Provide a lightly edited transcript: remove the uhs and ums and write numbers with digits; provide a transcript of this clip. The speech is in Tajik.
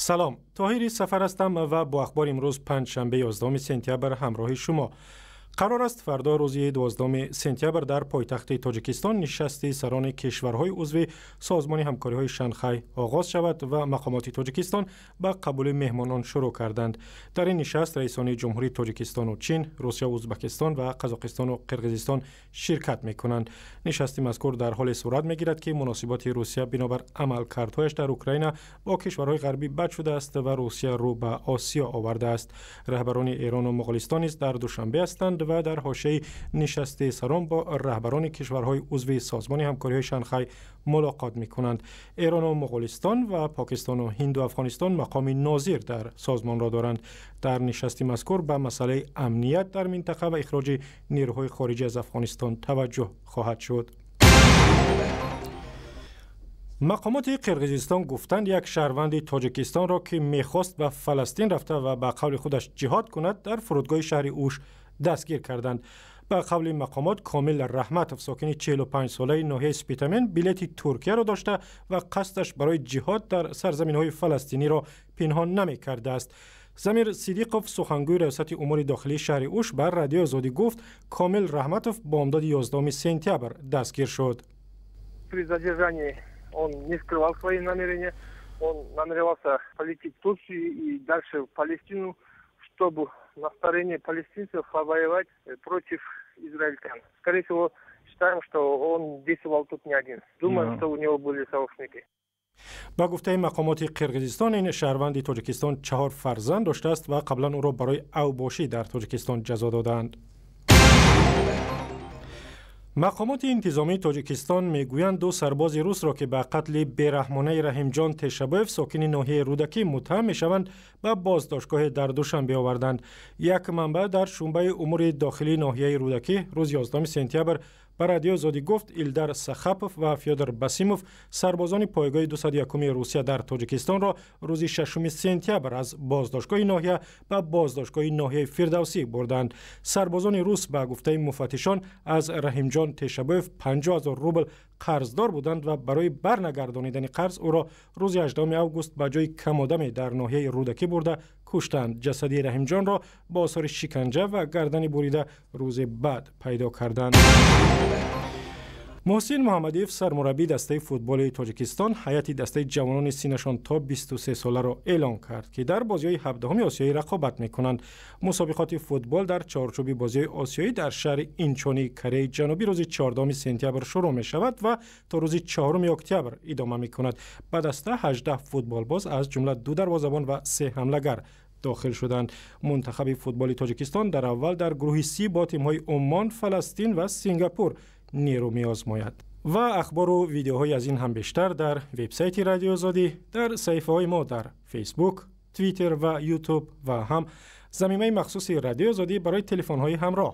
Салом, Тоҳири Сафар ҳастам ва бо ахбори имрӯз, панҷшанбе, 11 сентябр, ҳамроҳи шумо. Қарор аст, фардо, рӯзи 12 сентябр, дар пойтахти Тоҷикистон нишасти сарони кишварҳои узви Созмони ҳамкориҳои Шанхай оғоз шавад ва мақомоти Тоҷикистон ба қабули меҳмонон шурӯъ карданд. Дар ин нишаст раисони ҷумҳурии Тоҷикистону Чин, Русия, Узбакистон ва Қазоқистону Қирғизистон ширкат мекунанд. Нишасти мазкур дар ҳоле сурат мегирад, ки муносиботи Русия бинобар амалкардҳояш дар Украина бо кишварҳои ғарбӣ бад шудааст ва Русия рӯ ба Осиё овардааст. Раҳбарони Эрону Моғолистон низ дар Душанбе ҳастанд ва дар ҳошияи нишасти сарон бо раҳбарони кишварҳои узви Созмони ҳамкориҳои Шанхай мулоқот мекунанд. Эрону Моғолистон ва Покистону Ҳинду Афғонистон мақоми нозир дар созмонро доранд. Дар нишасти мазкур ба масъалаи амният дар минтақа ва ихроҷи нерӯҳои хориҷӣ аз Афғонистон таваҷҷӯҳ хоҳад шуд. Мақомоти Қирғизистон гуфтанд, як шаҳрванди Тоҷикистонро, ки мехост ба Фаластин рафта ва ба қавли худаш ҷиҳод кунад, дар фурудгоҳи шаҳри Уш дастгир карданд. Ба қавли мақомот, Комил Раҳматов, сокини 45-солаи ноҳияи Спитамен, билети Туркияро дошта ва қасдаш барои ҷиҳод дар сарзаминҳои фаластиниро пинҳон намекардааст. Замир Сидиқов, сухангӯи Раёсати умури дохилии шаҳри Уш, ба Радиои Озодӣ гуфт, Комил Раҳматов бомдоди 11 сентябр дастгир шуд. При задержании он не скрывал свои намерения. Он намеревался полететь в Турцию и дальше в Палестину, чтобы на стороне палестинцев повоевать против израильтян. Скорее всего, считаем, что он действовал тут не один. Думаем, что у него были сообщники. Ба гуфтаи мақомоти Қирғизистон, ин шаҳрванди Тоҷикистон чаҳор фарзанд доштааст ва қаблан ӯро барои авбошӣ дар Тоҷикистон ҷазо додаанд. Мақомоти интизомии Тоҷикистон мегӯянд, ду сарбози русро, ки ба қатли бераҳмонаи Раҳимҷон Тешабоев, сокини ноҳияи Рӯдакӣ, муттаҳам мешаванд, ба боздоштгоҳе дар Душанбе оварданд. Як манбаъ дар шӯъбаи умури дохилии ноҳияи Рӯдакӣ рӯзи 11 сентябр ба Радиои Озодӣ гуфт, Илдар Сахапов ва Фёдор Басимов, сарбозони пойгоҳи 201 Русия дар Тоҷикистонро, рӯзи 6 сентябр аз боздоштгоҳи ноҳия ба боздоштгоҳи ноҳияи Фирдавсӣ бурданд. Сарбозони рус, ба гуфтаи муфаттишон, аз Раҳимҷон Тешабоев 50 000 рубл қарздор буданд ва барои барнагардонидани қарз ӯро рӯзи 8 август ба ҷои камодаме дар ноҳияи Рӯдакӣ бурда куштанд. Ҷасади Раҳимҷонро бо осори шиканҷа ва гардани бурида рӯзи баъд пайдо карданд. Муҳсин Муҳаммадиев, сармураббии дастаи футболи Тоҷикистон, ҳайати дастаи ҷавонони синнашон то 23 соларо эълон кард, ки дар бозиҳои 17-ҳуми осиёӣ рақобат мекунанд. Мусобиқоти футбол дар чорчӯби бозиҳои осиёӣ дар шаҳри Инчони Кореяи Ҷанубӣ рӯзи 14 сентябр шурӯъ мешавад ва то рӯзи 4 октябр идома мекунад. Ба даста 18 футболбоз, аз ҷумла ду дарвозабон ва се ҳамлагар, дохил шуданд. Мунтахаби футболи Тоҷикистон дар аввал дар гурӯҳи Си бо тимҳои Уммон, Фаластин ва Сингапур нерӯ меозмояд. Ва ахбору видеоҳои аз ин ҳам бештар дар вебсайти Радиои Озодӣ, дар саҳифаҳои мо дар Фейсбук, Твиттер ва Ютуб ва ҳам замимаи махсуси Радиои Озодӣ барои телефонҳои ҳамроҳ.